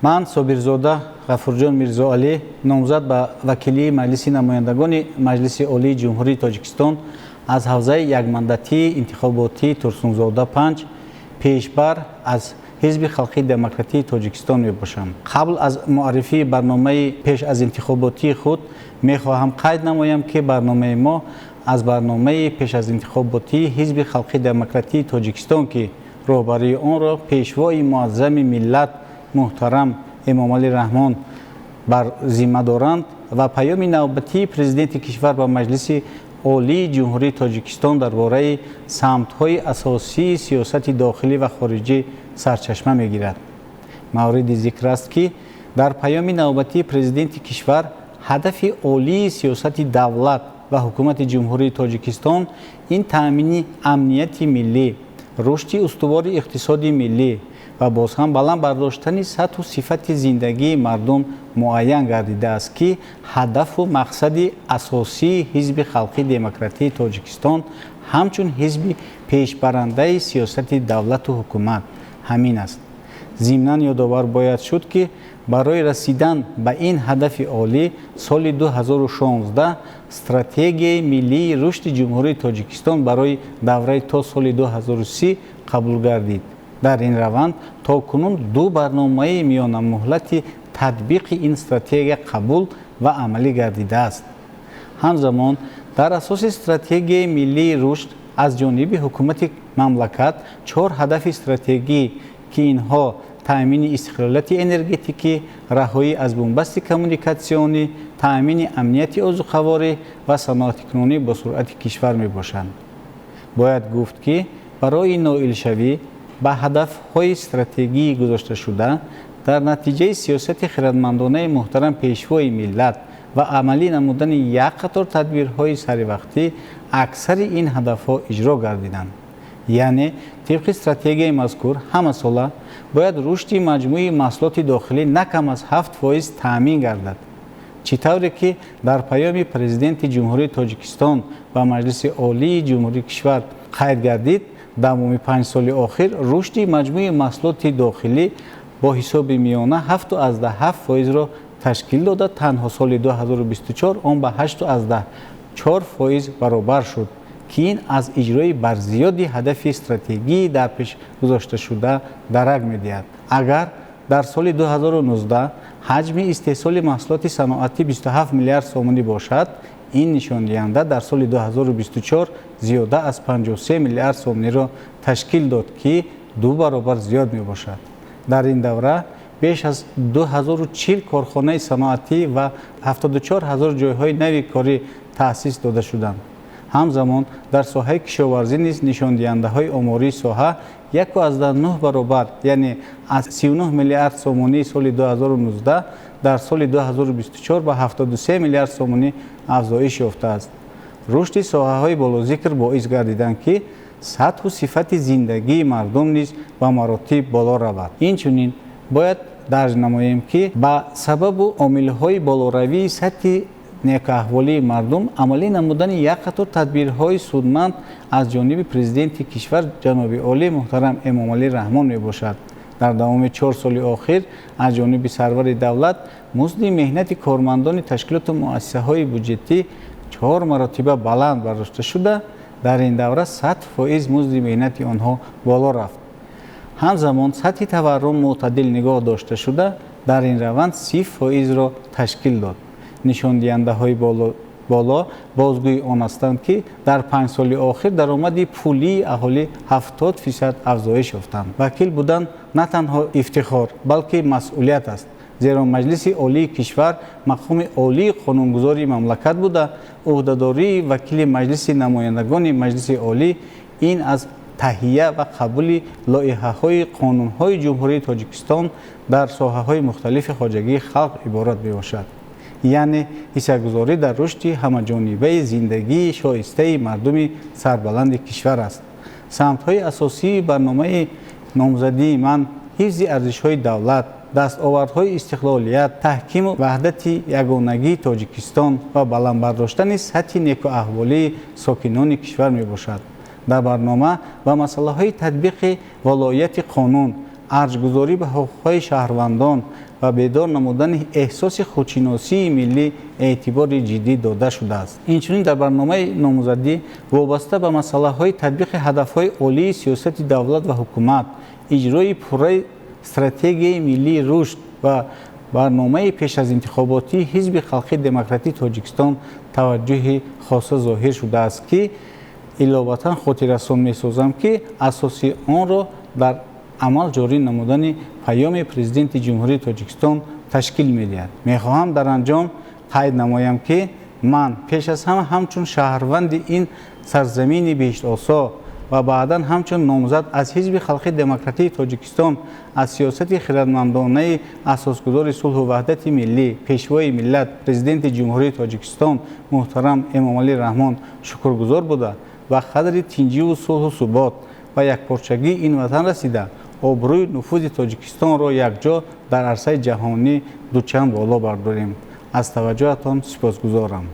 Ман Собирзода Ғафурҷон Мирзоалӣ, номзад ба вакилии Маҷлиси намояндагони Маҷлиси Олии Ҷумҳурии Тоҷикистон аз ҳавзаи якмандатии интихоботии Турсунзода 5, пешбар аз Ҳизби Халқии Демократии Тоҷикистон мебошам. Қабл аз муаррифии барномаи пеш аз интихоботии худ мехоҳам қайд намоям, ки барномаи мо аз барномаи пеш аз интихоботии Ҳизби Халқии Демократии Тоҷикистон, ки роҳбарии онро Пешвои муаззами миллат муҳтарам Эмомалӣ Раҳмон бар зимма доранд, ва паёми навбатии Президенти кишвар ба Маҷлиси Олии Ҷумҳурии Тоҷикистон дар бораи самтҳои асосии сиёсати дохилӣ ва хориҷӣ сарчашма мегирад. Мавриди зикр аст, ки дар паёми навбатии Президенти кишвар ҳадафи олии сиёсати давлат ва ҳукумати Ҷумҳурии Тоҷикистон ин таъмини амнияти миллӣ, рушди устувори иқтисоди миллӣ ва боз ҳам баланд бардоштани сатҳу сифати зиндагии мардум муайян гардидааст, ки ҳадафу мақсади асосии Ҳизби Халқии Демократии Тоҷикистон ҳамчун ҳизби пешбарандаи сиёсати давлату ҳукумат ҳамин аст. Зимнан ёдовар бояд шуд, ки барои расидан ба ин ҳадафи олӣ соли 2016 Стратегияи миллии рушди Ҷумҳурии Тоҷикистон барои давраи то соли 2030 қабул гардид. Дар ин раванд то кунун ду барномаи миёнамуҳлати татбиқи ин стратегия қабул ва амалӣ гардидааст. Ҳамзамон дар асоси Стратегияи миллии рушд аз ҷониби ҳукумати мамлакат чор ҳадафи стратегӣ, ки инҳо таъмини истиқлолияти энергетикӣ, раҳоӣ аз бунбасти коммуникатсионӣ, таъмини амнияти озуқаворӣ ва саноатикунонӣ бо суръати кишвар мебошанд. Бояд гуфт, ки барои ноилшавӣ ба ҳадафҳои стратегии гузошташуда дар натиҷаи сиёсати хирадмандонаи муҳтарам Пешвои миллат ва амалӣ намудани як қатор тадбирҳои саривақтӣ аксари ин ҳадафҳо иҷро гардиданд. Яъне тибқи стратегияи мазкур ҳамасола бояд рушди маҷмӯи маҳсулоти дохилӣ на кам аз 7% таъмин гардад. Чӣ тавре ки дар паёми Президенти Ҷумҳурии Тоҷикистон ба Маҷлиси Олии Ҷумҳурии кишвар қайд гардид, давоми 5 соли охир рушди маҷмӯи маҳсулоти дохилӣ бо ҳисоби миёна 7,7%-ро ташкил дода, танҳо соли 2024 он ба 8,4% баробар шуд, ки ин аз иҷрои барзиёди ҳадафи стратегии дар пеш гузошташуда дарак медиҳад. Агар дар соли 2019 ҳаҷми истеҳсоли маҳсулоти саноатӣ 27 миллиард сомонӣ бошад, ин нишондиҳанда дар соли 2024 зиёда аз 53 миллиард сомониро ташкил дод, ки ду баробар зиёд мебошад. Дар ин давра беш аз 2040 корхонаи саноатӣ ва 74 ҳазор ҷойҳои нави корӣ таъсис дода шуданд. Ҳамзамон дар соҳаи кишоварзӣ низ нишондиҳандаҳои омории соҳа 1,9 баробар, яъне аз 39 миллиард сомонии соли 2019 дар соли 2024 ба 73 миллиард сомонӣ афзоиш ёфтааст. Рушди соҳаҳои болозикр боис гардиданд, ки сатҳу сифати зиндагии мардум низ ба маротиб боло равад. Инчунин бояд дарҷ намоем, ки ба сабабу омилҳои болоравии сатҳи некаҳволии мардум амалӣ намудани як қатор тадбирҳои судманд аз ҷониби Президенти кишвар ҷаноби олӣ муҳтарам Эмомалӣ Раҳмон мебошад. Дар давоми 4 соли охир аз ҷониби сарвари давлат музди меҳнати кормандони ташкилоту муассисаҳои буҷетӣ чор маротиба баланд бардошта шуда, дар ин давра 100% музди меҳнати онҳо боло рафт. Ҳамзамон сатҳи таваррум мӯътадил нигоҳ дошта шуда, дар ин раванд 30%-ро ташкил дод. Нишондиҳандаҳои боло бозгӯи он ҳастанд, ки дар 5 соли охир даромади пулии аҳолӣ 70% афзоиш ёфтанд. Вакил будан на танҳо ифтихор, балки масъулият аст, зеро Маҷлиси Олии кишвар мақоми олии қонунгузори мамлакат буда, ӯҳдадории вакили Маҷлиси намояндагони Маҷлиси Олӣ ин аз таҳия ва қабули лоиҳаҳои қонунҳои Ҷумҳурии Тоҷикистон дар соҳаҳои мухталифи хоҷагии халқ иборат мебошад, яъне ҳиссагузорӣ дар рушди ҳамаҷонибаи зиндагии шоистаи мардуми сарбаланди кишвар аст. Самтҳои асосии барномаи номзадии ман ҳифзи арзишҳои давлат, дастовардҳои истиқлолият, таҳкиму ваҳдати ягонагии Тоҷикистон ва баланд бардоштани сатҳи некуаҳволии сокинони кишвар мебошад. Дар барнома ба масъалаҳои татбиқи волоияти қонун, Арҷгузорӣ ба ҳуқуқҳои шаҳрвандон ва бедор намудани эҳсоси худшиносии миллӣ эътибори ҷиддӣ дода шудааст. Инчунин дар барномаи номзадӣ вобаста ба масъалаҳои татбиқи ҳадафҳои олии сиёсати давлат ва ҳукумат, иҷрои пурраи стратегияи миллии рушд ва барномаи пеш аз интихоботии Ҳизби халқии демократии Тоҷикистон таваҷҷӯҳи хоса зоҳир шудааст, ки иловатан хотиррасон месозам, ки асоси онро дар амал ҷорӣ намудани Паёми Президенти Ҷумҳурии Тоҷикистон ташкил медиҳад. Мехоҳам дар анҷом қайд намоям, ки ман пеш аз ҳама ҳамчун шаҳрванди ин сарзамини беҳиштосо ва баъдан ҳамчун номзад аз Ҳизби халқии демократии Тоҷикистон аз сиёсати хирадмандонаи асосгузори сулҳу ваҳдати миллӣ, Пешвои миллат, Президенти Ҷумҳурии Тоҷикистон муҳтарам Эмомалӣ Раҳмон шукргузор буда, ба қадри тинҷиву сулҳу субот ва якпорчагии ин ватан расида, обрӯи нуфузи Тоҷикистонро якҷо дар арсаи ҷаҳонӣ дучанд боло бардорем. Аз таваҷҷӯҳатон сипосгузорам.